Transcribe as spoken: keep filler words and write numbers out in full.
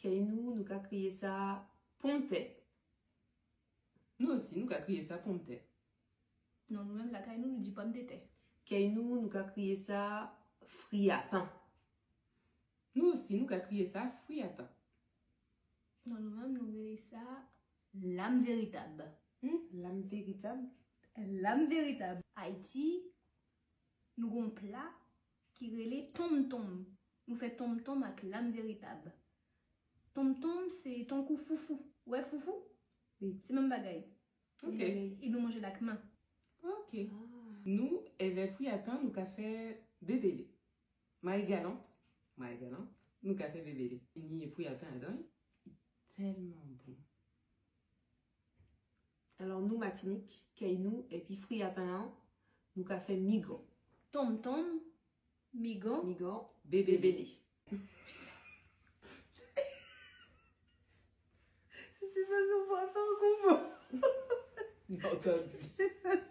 Kay nou, nou ka kriye sa ponmtè. Nou osi, nou ka kriye sa ponmtè. Non, nou menm lakay nou, nou di pòmdetè. Kay nou, nou ka kriye sa friyapan. Nou osi, nou ka kriye sa friyapan. Non, nou menm, nou rele sa lam veritab. Hmm, lam veritab. Lam veritab. Ayiti, nou gon pla ki rele tonmtonm. Nou fè tonmtonm ak lam veritab. Tonmtonm, se tankou foufou. Ou wè foufou? Wi. Se menm bagay. Ok. E, e nou manje l ak men. Ok. Nou, èvè friyapan, nou ka fè bebele. Mari galant, mari galant, nou ka fè bebele. Ni friyapan ladan, li tèlman bon. Alò, nou Matinik, kay nou, epi friyapan an, nou ka fè migon. Tonmtonm, migon. Migon, Bebele. bebele. Se pa sa w pral fè konprann. Nòtòbis.